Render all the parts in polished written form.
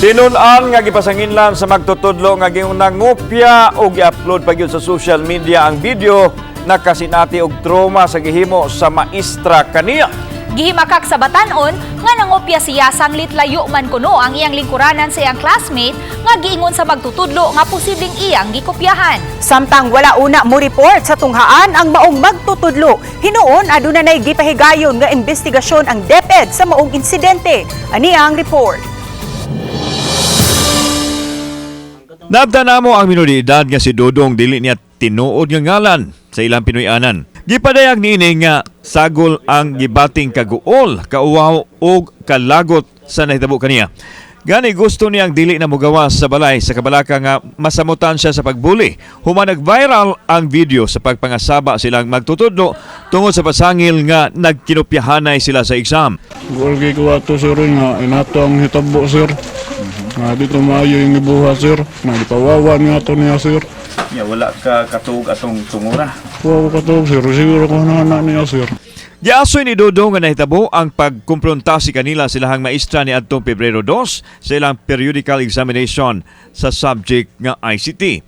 Tinun-an nga gipasanginlan sa magtutudlo nga nangopya o gi-upload pa gyud sa social media ang video, nakasinati og trauma sa gihimo sa maestra kaniya. Gihimakak sa batanon nga nangopya siya sanglit layo man kuno ang iyang lingkuranan sa iyang classmate nga giingon sa magtutudlo nga posibleng iyang gikopyahan. Samtang wala una mo report sa tunghaan ang maong magtutudlo. Hinuon aduna nay gipahigayon nga investigasyon ang DepEd sa maong insidente. Ani ang report. Nabta namo ang minor de edad nga si Dodong, dili niya tinuod nga ngalan sa ilang Pinoy-anan. Gipadayag niini nga sagol ang gibating kaguol, kauwaw ug kalagot sa nahitabo kaniya. Gani gusto niyang dili na mugawas sa balay sa kabalaka nga masamutan siya sa pagbuli. Human nag-viral ang video sa pagpangasaba silang magtutudlo tungod sa pasangil nga nagkinopyahanay sila sa exam. Guol kay ko ato, sir, nga inato ang hitabo, sir. Nga dito maayo yung ibuha, sir. Nga gipawawan nga to niya, sir. Ya, wala ka katuog atong tungura. Wa ko katuog, sir. Siguro ko na na niya, sir. Giasoy ni Dodong nga nahitabo ang pagkumpronta si kanila silahang maestra ni adtong Pebrero 2 sa ilang periodical examination sa subject nga ICT.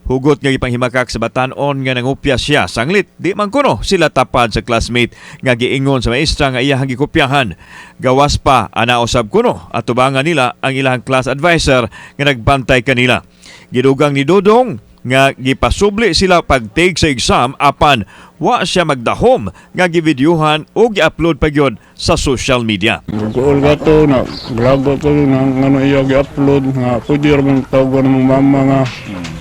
Hugot nga gipanghimakak sa batanon nga nangupya siya sanglit di man kuno sila tapad sa classmate nga giingon sa maestra nga iyahang gikopyahan. Gawas pa ana usab kuno atubangan nila ang ilahang class advisor nga nagbantay kanila. Gidugang ni Dodong nga gipasubli sila pag-take sa exam apan wa siya magdahom nga givideohan o gi-upload pa gyud sa social media. Guol ka to na glago ko nga ngano iya gi-upload nga pwede ra man tawagan ng mama nga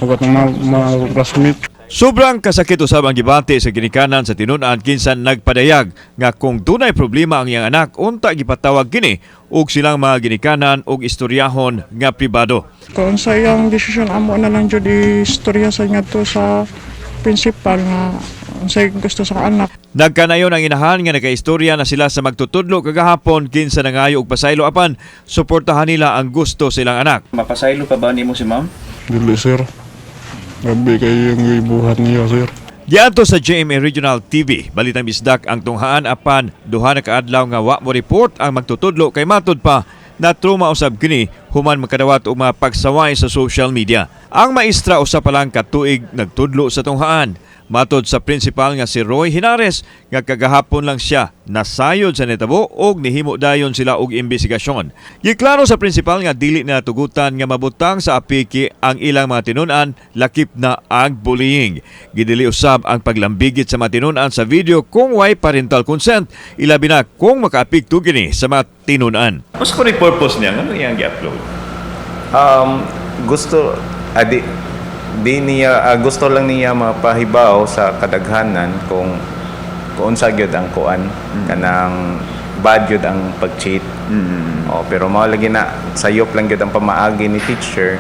hugat ng ma classmate. Sobrang kasakit usab ang gibati sa ginikanan sa tinun-an kinsan nagpadayag nga kung dunay problema ang iyang anak, unta gipatawag kini og silang mga ginikanan og istoryahon nga pribado. Kung sa iyang desisyon, amo na lang jud istorya sa ngadto sa principal nga unsay gusto sa anak. Nagkanayon ang inahan nga nakaistorya na sila sa magtutudlo kagahapon kinsa nangayo og pasaylo apan suportahan nila ang gusto silang anak. Mapasaylo pa ba nimo si ma'am? Dili, sir. Grabe kay yung ibuhat niya, sir. Giadto sa GMA Regional TV, Balitang Bisdak ang tunghaan apan duha na kaadlaw nga wa mo report ang magtutudlo kay matud pa na trauma usab kini human makadawat og mga pagsaway sa social media. Ang maestra usa pa lang ka tuig nagtudlo sa tunghaan. Matod sa principal nga si Roy Hinares nga kagahapon lang siya nasayod sa nitabo og nihimo dayon sila og investigasyon. Giklaro sa principal nga dili na tugutan nga mabutang sa apiki ang ilang mga tinun-an, lakip na ang bullying. Gidili usab ang paglambigit sa mga tinun-an sa video kung way parental consent, ilabi na kung makaapekto kini sa mga tinun-an. Unsa ko ni purpose niya? Ngano iyang gi-upload? Gusto adi di niya gusto lang niya mapahibaw sa kadaghanan kung unsa gyud ang kuan, kanang bad gyud ang pag-cheat. Oh, pero mao lagi na sayop lang gyud ang pamaagi ni teacher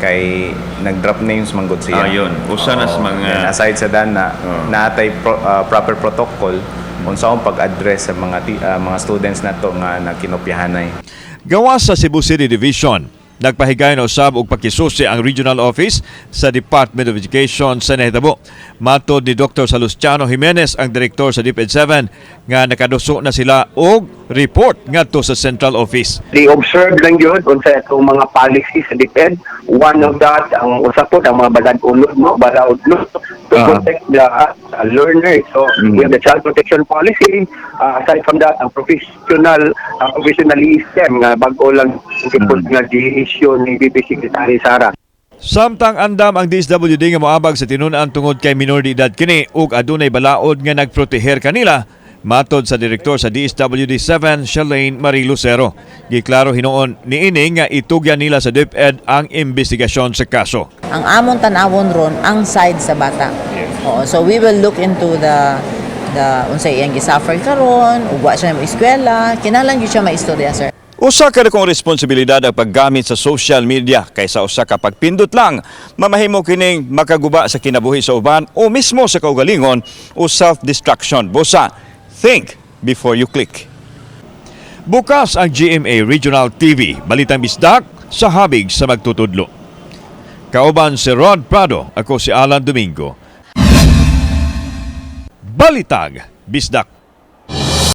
kay nag-drop names man gud siya. Ah, yun. Usa na sa Oo. Then aside sa dana, naatay proper protocol unsa ang pag-address sa mga students nato nga nakinopyahanay. Gawas sa Cebu City Division, nagpahigayon usab og pakisusi ang Regional Office sa Department of Education sa nahitabo. Matod ni Dr. Salustiano Jimenez, ang direktor sa DepEd 7, nga nakaduso na sila og report ngadto sa Central Office. They observe lang yun unsa itong mga policy sa DepEd. One of that, ang usa po, ang mga balad-ulod, no? Balaod, no? To protect the learners. So, we have the child protection policy. Aside from that, ang professionalism nga bago lang nga gi-issue ni VP Secretary Sara. Samtang andam ang DSWD nga moabag sa tinun-an tungod kay minor de edad kini ug adunay balaod nga nagproteher kanila, matod sa direktor sa DSWD 7, Shalane Marie Lucero. Giklaro hinuon niini nga itugyan nila sa DepEd ang investigasyon sa kaso. Ang among tan-awon ron ang side sa bata. Oo, so we will look into the unsay iyang gisuffer karon, ug wa siya mo eskwela, kinahanglan gyud siya maistorya, sir. Usa ka dakong responsibilidad ang paggamit sa social media kaysa usa ka pagpindot lang. Mamahimo kining makaguba sa kinabuhi sa uban o mismo sa kaugalingon o self-destruction. Busa, think before you click. Bukas ang GMA Regional TV, Balitang Bisdak sa habig sa magtutudlo. Kauban si Rod Prado, ako si Alan Domingo. Balitag Bisdak.